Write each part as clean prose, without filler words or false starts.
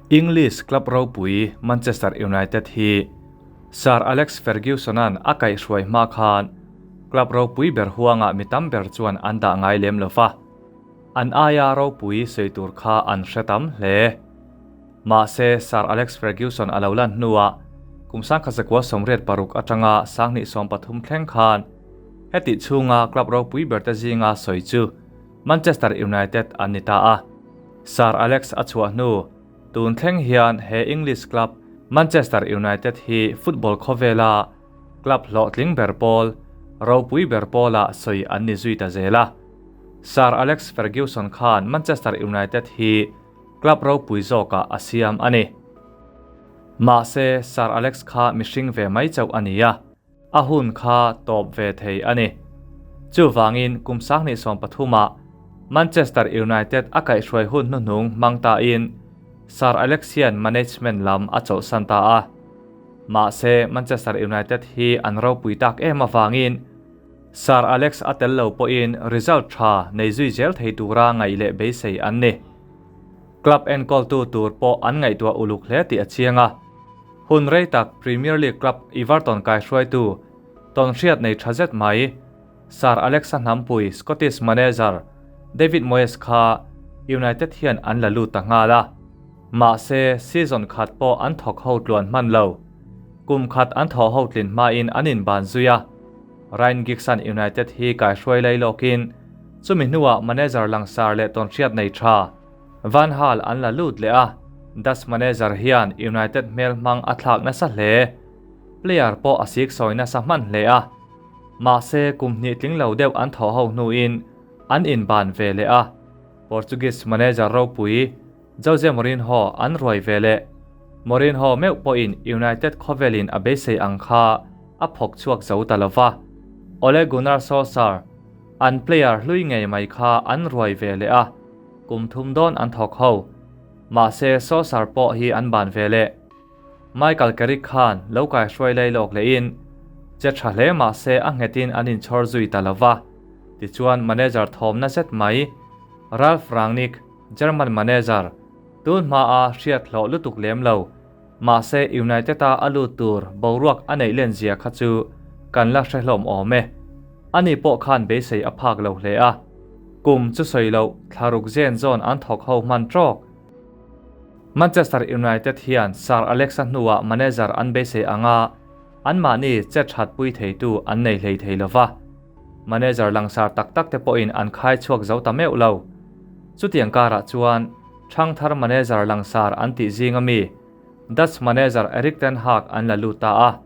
English club ropui Manchester United hi Sir Alex Ferguson-a'n a kaihhruai hma khan club ropui ber huangah mi tam ber chuan an dah ngai lem lo va, an aia ropui sawi tur kha an hre tam hle. Mahse, Sir Alex Ferguson a lo lan hnuah kum 1986 atanga 2013 thleng khan hetih chhunga club ropui berte zinga sawi chu Manchester United an ni ta a. Sir Alex a chhuah hnu tun thleng hian he English club Manchester United hi football khawvela club hlawhtling ber pawl, ropui ber pawlah sawi an ni zui ta zel a. Sir Alex Ferguson khan Manchester United hi Club ropui zawkah a siam a ni. Mahse, Sir Alex kha mihring ve mai chauh a ni a, a hun kha tawp ve thei a ni. Chuvangin kum 2013ah Manchester United a kaihhruai hun hnuhnung hmang tain Sir Alex hian management lam a chawlhsan ta a. Mahse, Manchester United hi an ropui tak em avangin Sir Alex a tel lo pawhin result tha nei zui zel thei tura ngaih leh beisei an ni. Club enkawltu tur pawh an ngaihtuah uluk hle tih a chiang a. Hun rei tak Premier League club Everton kaihruaitu tawnhriat nei tha zet mai Sir Alex-a hnampui Scottish manager David Moyes kha United hian an la lut ta nghal a. Mahse, season khat pawh an thawk ho tluan hman lo. Kum khat an thawh ho tlin hmain an inban zui a. Ryan Giggs-a'n United hi kaihruai lai lawkin chumi hnuah manager langsar leh tawnhriat nei tha Van Gaal an la lut leh a, Dutch manager hian United hmel hmang a thlak nasa hle. Player pawh a siksawi nasa hman hle a. Mahse, kum hnih tling lo deuh an thawh ho hnuin an inban ve leh a. Portuguese manager ropui Jose Mourinho an ruai ve leh. Mourinho meuh pawhin United khawvelin a beisei ang kha a phawk chhuak zo ta lo va. Ole Gunnar Solskjaer, an player hlui ngei mai kha an ruai ve leh a, kum thum dawn an thawk ho. Mahse Solskjaer pawh hi an ban ve leh. Michael Carrick khan lo kaihruai lai lawk lehin che tha hle mahse a nghetin an inchhawr zui ta lo va. Tichuan manager thawmna zet mai Ralf Rangnick, German manager, tun hmaa hriat hlawh lutuk lem lo, mahse United-a a lut tur boruak a neih len zia kha chu kan la hre hlawm awm e. Ani pawh khan beisei a phak lo hle a. Kum chu sawi loh thlaruk zen zawn an thawk ho hman trawk. Manchester United hian Sir Alex-a hnuah manager an beisei ang a, anmahni chet thatpui theitu an nei hlei thei lo va. Manager langsar tak tak te pawhin an khai chhuak zo ta meuh lo. Chutiang karah chuan Thangthar manager langsar an tih zinga mi Dutch manager Erik ten Hag an la lut ta a.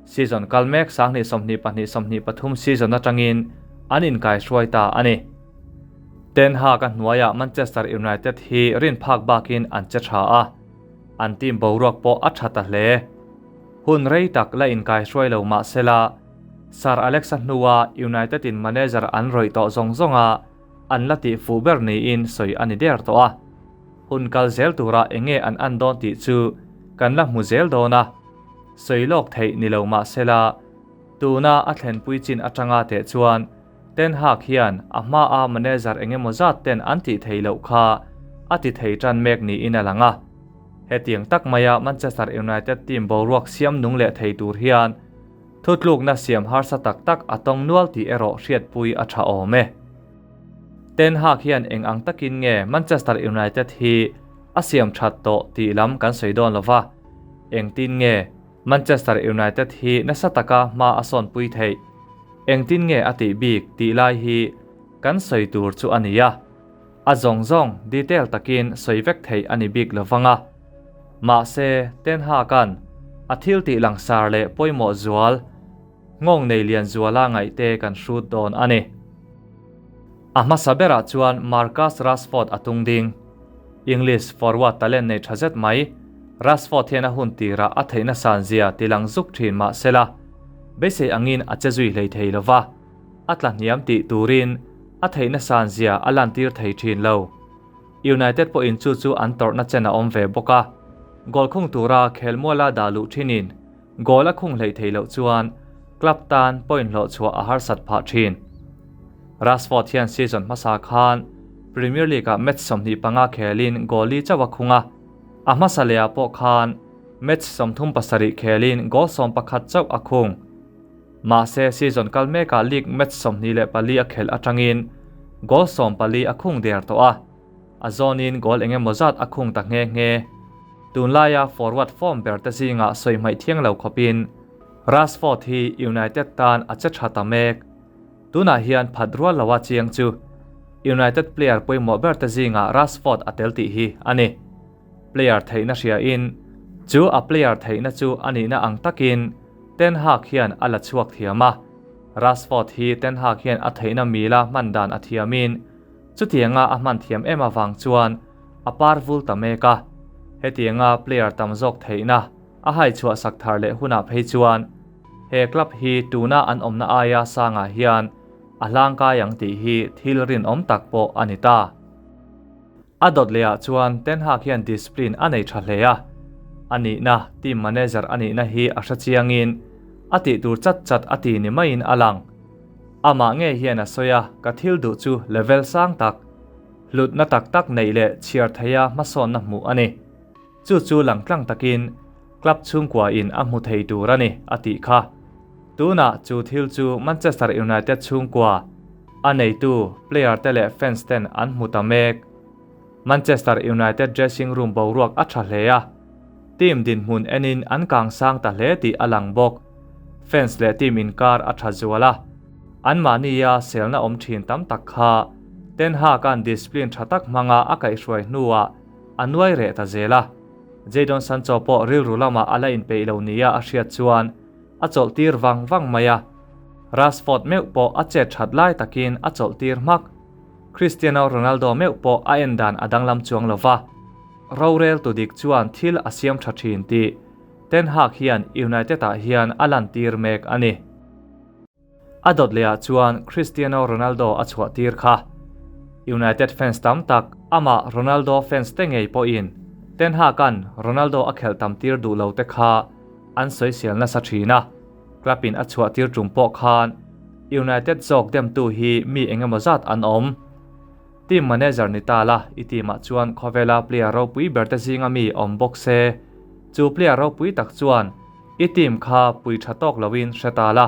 Season kal mek 2022 23 season atangin an inkaihruai ta a ni. Ten Hag-a hnuaiah Manchester United hi rin phak bakin an che tha a, an team boruak pawh a tha ta hle. Hun rei tak la inkaihruai lo mah sela, Sir Alex-a hnua United-in manager an rawih tawh zawng zawnga an la tih fuh ber niin sawi a ni der tawh a. Hun kal zel tura enge an an dawn tih chu kan la hmu zel dawn a, sawi lawk theih ni lo mah sela, tuna a thlenpui chin atanga teh chuan Ten Hag hian a hmaa manager engemaw zat ten an tih theih loh kha a ti thei tan mek niin a lang a. Hetiang tak maia Manchester United team boruak siam nung leh thei tur hian Thutlukna siam harsa tak tak a tawng nual tih erawh hriatpui a tha awm e. Ten Hag hian eng ang takin nge Manchester United hi a siam that tawh tih lam kan sawi dawn lo va, engtin nge Manchester United hi nasa taka hma a sawnpui theih, engtin nge a tih bik tih lai hi kan sawi tur chu a ni a. A zawng zawng detail takin sawi vek theih a ni bik lo vang a. Mahse, Ten Hag-a'n a thil tih langsar leh pawimawh zual, nghawng nei lian zuala ngaihte kan hrut dawn a ni. A hmasa berah chuan Marcus Rashford a tung ding. English forward talent nei tha zet mai, Rashford hian a hun tirah a theihna san zia ti lang zuk thin mah sela, beisei angin a che zui hlei thei lo va. A tla hniam tih turin a theihna san zia a lantir thei thin lo. United pawhin chu chu an tawrhna chen a awm ve bawk a, goal khung tura khelmuala dah luh thinin goal a khung hleih theih loh chuan club tan point hlawh chhuah a harsat phah thin. Rashford hian season hmasa khan Premier League-ah match 25 khelin goal li chauh a khung a. A hmasa lehah pawh khan match 37 khelin goal 11 chauh a khung. Mahse season kal mekah league match 24 a khelh atangin goal 14 a khung der tawh a, a zawnin goal eng emaw zat a khung ta nghe nghe. Tunlaia forward form ber te zingah sawi hmaih thiang lo khawpin Rashford hi United tan a che tha ta mek. Tunah hian phat rual loa chiang chu United player pawimawh ber te zingah Rashford a tel tih hi a ni. Player theihna hriain chu a player theihna chu a nihna ang takin Ten Hag hian a la chhuak thiam a. Rashford hi Ten Hag hian a theihna mila hman dan a thiamin chutianga a hman thiam em avang chuan a par vul ta mek a. Hetianga player tam zawk theihna a hai chhuah sak thar leh hunah phei chuan he club hi tuna an awmna aia sangah hian a hlangkai ang tih hi thil rinawm tak pawh a ni ta. A dawt lehah chuan Ten Hag hian discipline a nei tha hle a, a nihna, team manager a nihna hi a hre chiangin a tih tur chat chat a ti ni maiin a lang. Amah ngei hian a sawi a, ka thil duh chu level sang tak, hlutna tak tak neih leh chhiar theia hmasawnna hmuh a ni. Chu chu langtlang takin club chhungkua in a hmu thei tur a ni, a tih kha. Tunah chu thil chu Manchester United chhungkua, a neitu, player te leh fans ten an hmu ta mek. Manchester United dressing room boruak a tha hle a, team dinhmun enin an kang sang ta hle tih a lang bawk. Fans leh team inkar a tha zual a, anmahnia selna awm thin tam tak kha Ten Hag-a'n discipline tha tak hmanga a kaihhruai hnuah a nuai reh ta zel a. Jadon Sancho pawh rilru lamah a la inpeih lo nia a hriat chuan a chawlh tir vang vang mai a. Rashford meuh pawh a chet that lai takin a chawlh tir hmak. Cristiano Ronaldo meuh pawh a en dan a danglam chuang lo va. Rorel tu dik chuan thil a siam tha thin tih Ten Hag hian United-ah hian a lantir mek a ni. A dawt lehah chuan Cristiano Ronaldo a chhuah tir kha. United fans tam tak, amah Ronaldo fans te ngei pawhin Ten Hag-a'n Ronaldo a khelh tam tir duh lo te kha an sawisel nasa thin a. Club in a chhuah tir tum pawh khan United zawk demtu hi mi engemaw zat an awm. Team manager ni ta la, i team ah chuan khawvela player ropui ber te zinga mi awm bawk se. Chu player ropui tak chuan I team kha pui tha tawk loin hre ta la,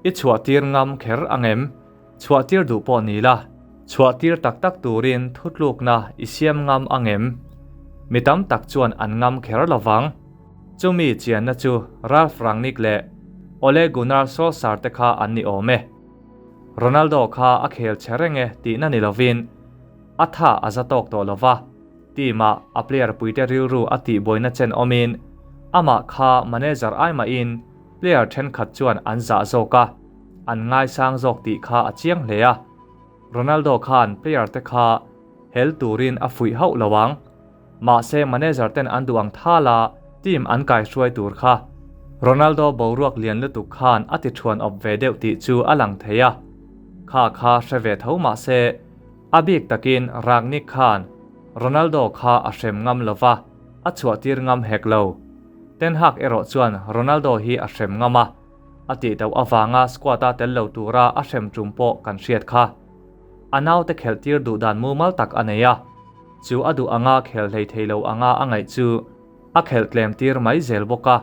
i chhuah tir ngam kher ang em? Chhuah tir duh pawh ni la, chhuah tir tak tak turin thutlukna i siam ngam ang em? Mi tam tak chuan an ngam kher lo vang. Chumi chianna chu Ralf Rangnick leh Ole Gunnar Solskjaer te kha an ni awm e. Ronaldo kha a khel che reng e tihna ni lovin a tha a za tawk tawh lo va. Team-ah a player puite rilru a tihbuaina chen awmin amah kha manager ai mahin player thenkhat chuan an zah zawk a, an ngaisang zawk tih kha a chiang hle a. Ronaldo khan player te kha hel turin a fuih hauh lo ang. Mahse manager ten an duh ang thala team an kaihruai tur kha Ronaldo boruak lian lutuk khan a ti thuan awp ve deuh tih chu a lang thei a. Kha kha hre ve tho mahse A bik takin Rangnick khan Ronaldo kha a hrem ngam lo va, a chhuahtir ngam hek lo. Ten Hag erawh chuan Ronaldo hi a hrem ngam a, a tih deuh avanga squad-a tel lo tura a hrem tum pawh kan hriat kha. A naute khelhtir duh dan mumal tak a nei a, chu a duh anga khel hlei thei lo anga a ngaih chu a khelh tlem tir mai zel bawk a.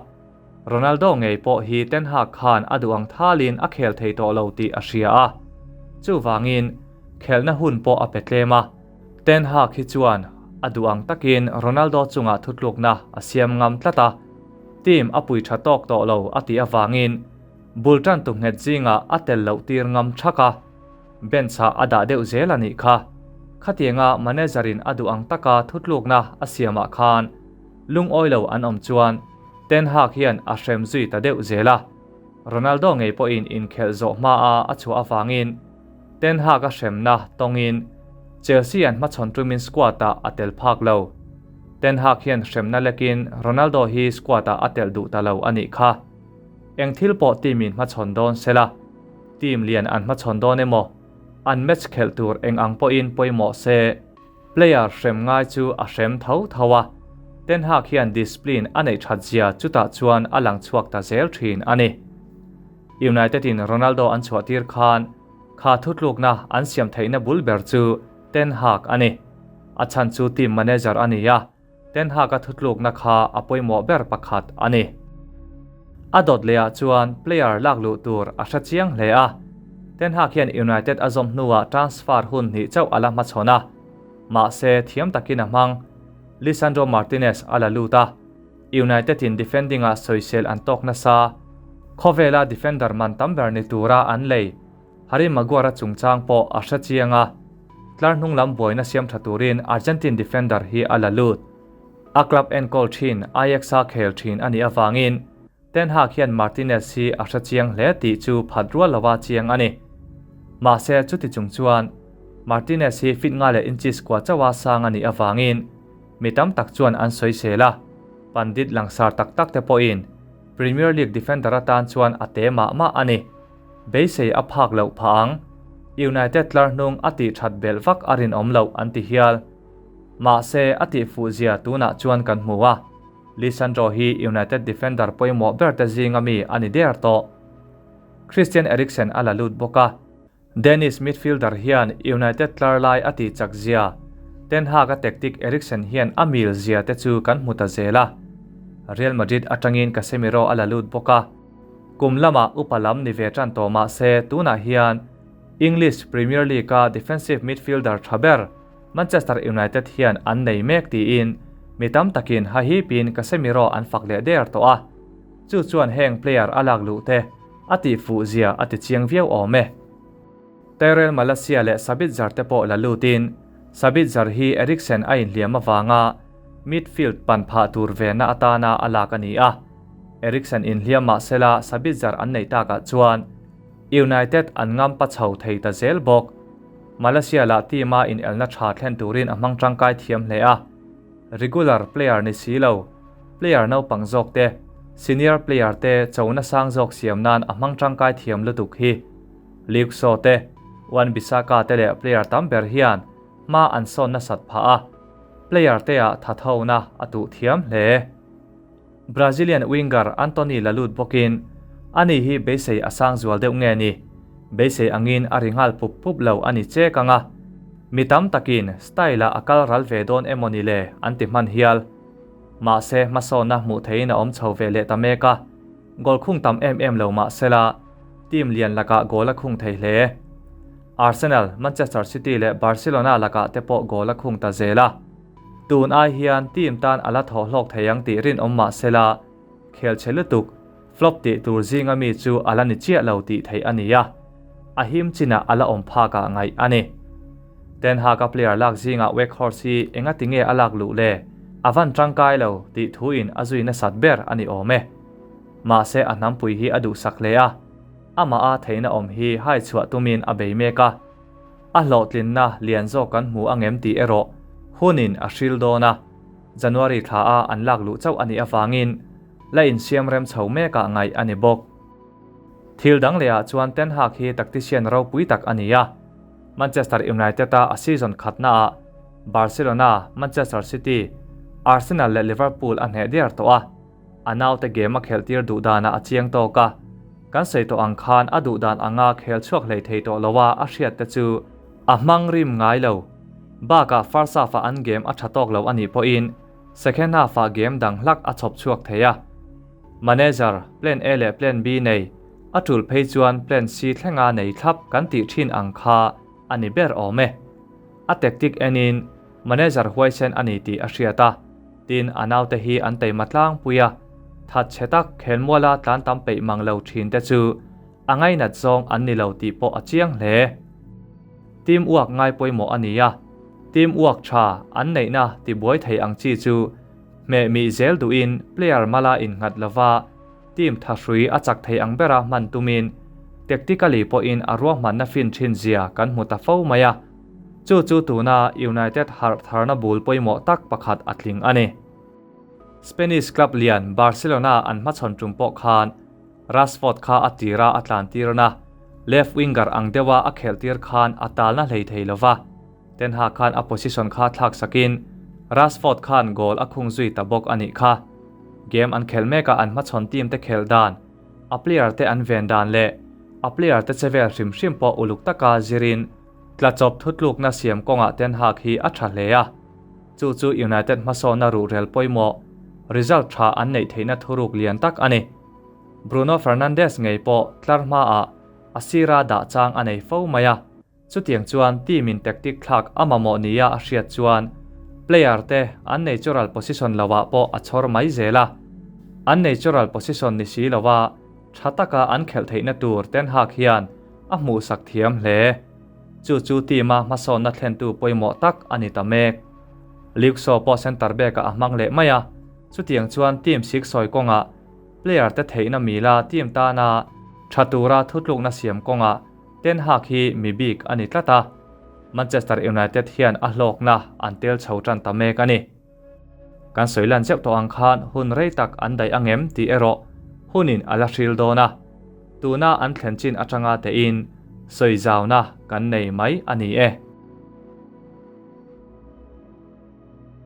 Ronaldo ngei pawh hi Ten Hag khan a duh ang thalin a khel thei tawh lo tih a hria a, chuvangin khelhna hun pawh a pe tlem a. Ten Hag hi chuan a duh ang takin Ronaldo chungah thutlukna a siam ngam tlat a, team a pui tha tawk tawh lo a tih avangin bul tantu nghet zingah a tel loh tir ngam thak a, bench-ah a dah deuh zel a nih kha. Khatianga manager-in a duh ang taka thutlukna a siamah khan lungawi lo an awm chuan Ten Hag hian a hrem zui ta deuh zel a, Ronaldo ngei pawhin inkhelh zawh hmaa a chhuah avangin Ten Hag a hremna tawngin Chelsea an hmachhawn tumin squad-ah a tel phak lo. Ten Hag hian hremna lekin Ronaldo hi squad-ah a telh duh ta lo a nih kha. Eng thil pawh team-in hmachhawn dawn sela, team lian an hmachhawn dawn emaw, an match khelh tur eng ang pawhin pawimawh se, Player hrem ngai chu a hrem tho tho a, Ten Hag hian discipline a neih that zia chutah chuan a lang chhuak ta zel thin a ni. United in Ronaldo an chhuah tir khan kha thutlukna an siam theihna bul ber chu Ten Hag a ni. A chhan chu team manager a ni a. Ten Hag-a thutlukna kha a pawimawh ber pakhat a ni. A dawt lehah chuan player lak luh tur a hre chiang hle a, Ten Hag hian United a zawm hnuah transfer hun hnih chauh a la hmachhawn a, mahse thiam takin a hmang. Lisandro Martinez a la lut a, United-in defending-ah sawisel an tawk nasa. Khawvela defender man tam ber ni tura an lei Harry Maguire-a chungchang pawh a hre chiang a, tlar hnung lam buaina siam tha turin Argentine defender hi a la lut. A club enkawl thin Ajax-a khel thin a nih avangin Ten Hag hian Martinez hi a hre chiang hle tih chu phat rual lova chiang a ni. Mahse chuti chung chuan Martinez hi fit nga leh inches kua chauha sang a nih avangin mi tam tak chuan an sawisel a, pandit langsar tak tak te pawhin Premier League defender atan chuan a te mah mah a ni. Beisei a phak loh phah ang. United tlar hnung a tih that belh vak a rinawm loh an ti hial. Mahse a tih fuh zia tunah chuan kan hmu a, Lisandro hi United defender pawimawh ber te zinga mi a ni der tawh. Christian Eriksen a la lut bawk a, Danish midfielder hian United tlar lai a tih chak zia, Ten Hag a tactic Eriksen hian a mil zia te chu kan hmu ta zel a. Real Madrid atangin Casemiro a la lut bawk a, kum lamah upa lam ni ve tan tawh mah se tunah hian English Premier League-a defensive midfielder tha ber Manchester United hian an nei mek tiin mi tam takin hahipin Casemiro an fak leh der tawh a, chu chuan heng player a lak luh te a tihfuh zia a ti chiang viau awm e. Tyrell Malacia leh Sabitzer te pawh la lutin Sabitzer hi Eriksen a inhliam avanga midfield pan phah tur vena atana a lak a ni a, Eriksen inhliam mahsela Sabitzer an neih takah chuan United an ngam pa chho thei ta zel bawk. Malacia lah team-a inelna tha thlen turin a hmang tangkai thiam hle a, regular player ni si lo, player naupang zawk te, senior player te chona sang zawk siam nan a hmang tangkai thiam lutuk hi. Luke Shaw te, Wan-Bissaka te leh player tam ber hian hma an sawn nasat phah a, player te ah thathona a tuh thiam hle. Brazilian winger Antony la lut bawkin ani hi beisei a sang zual deuh nge ni? Beisei angin a ri nghal pup pup lo a ni chek ang a, mi tam takin style-ah a kal ral ve dawn emaw ni le an ti hman hial. Mahse hmasawnna hmuh theihin a awm chho ve leh ta mek a, goal khung tam em em lo mahsela team lian lakah goal a khung thei hle. Arsenal, Manchester City leh Barcelona lakah te pawh goal a khung ta zel a. Tun ai hian team tan a la thaw hlawk thei ang tih rinawm mah sela, khel chhe lutuk, flop tih tur zinga mi chu a la ni chiah lo tih theih a ni a, a him chinah a la awm phakah ngaih a ni. Ten Hag-a player lak zingah Weghorst hi engati nge a lak luh le, a van tangkai lo tih thuin a zui nasat ber a ni awm e. Mahse a hnampui hi a duhsak hle a, amah a theihna awm hi hai chhuah tumin a bei mek a. A hlawhtlinna lian zawk kan hmu angem tih erawh hunin a hril dawn a, January thla a an lak luh chauh a nih avangin la insiam rem chho mekah ngaih a ni bawk. Thil dang lehah chuan Ten Hag hi tactician ropui tak a ni a, Manchester United-a a season khatnaah Barcelona, Manchester City, Arsenal leh Liverpool a hneh der tawh a. A naute game a khelh tir duh danah a chiang tawk a, kan sawi tawh ang khan a duh dan anga khel chhuak hlei thei tawh lo a a hriat te chu a hmang rim ngai lo. Bakah first half ah an game a tha tawk lo a nih pawhin second half ah game dang hlak a chhawp chhuak thei a. Manager, plan A leh plan B nei, a tul phei chuan plan C thlenga nei thlap kan tih thin ang kha a ni ber awm e. A tactic enin manager huaisen a ni tih a hriat a. Tin, a naute hi an teima tlangpui a, that chhe tak khelmuala tlan tam peih mang lo thin te chu a ngainat zawng an ni lo tih pawh a chiang hle. Team uak ngai pawimawh a ni a, team uak tha an neihna tibuai thei ang chi chu hmeh mih zel duhin player mala innghat lova team thahrui a chak thei ang bera hman tumin tactically pawhin a ruahmanna fin thin zia kan hmu ta fo mai a. Chu chu tuna United harh tharna bul pawimawh tak pakhat a tling a ni. Spanish club lian Barcelona an hmachhawn tum pawh khan Rashford kha a tira a tlan tirna, left winger ang deuha a khelh tir khan a talna hlei thei lova, Ten Hag khan a position kha thlak sakin Rashford khan goal a khung zui ta bawk a nih kha. Game an khelh mekah an hmachhawn team te khelh dan, a player te an ven dan leh a player te chevel hrim hrim pawh uluk taka zirin Tlachawp thutlukna siam kawngah Ten Hag hi a tha hle a. Chu chu United hmasawnna ruhrel pawimawh, result tha an neih theihna thuruk lian tak a ni. Bruno Fernandes ngei pawh tlar hmaah a sira dah chang a nei fo mai a, chutiang chuan team in tactic thlak a mamawh nia a hriat chuan player te an natural position loah pawh a chhawr mai zel a. An natural position ni si lova tha taka an khelh theihna tur Ten Hag hian a hmuhsak thiam hle. Chu chu team-a hmasawnna thlentu pawimawh tak a ni ta mek. Luke Shaw pawh centre back-ah a hmang leh mai a, chutiang chuan team siksawi kawngah player te theihna mila team tana tha tura thutlukna siam kawngah Ten Hag hi mi bik a ni tlat a, Manchester United hian a hlawkna an tel chho tan ta mek a ni. Kan sawi lan zeuh tawh ang khan hun rei tak an daih angem tih erawh hunin a la hril dawn a, tuna an thlen chin atanga tein sawi zauna kan nei mai a ni e.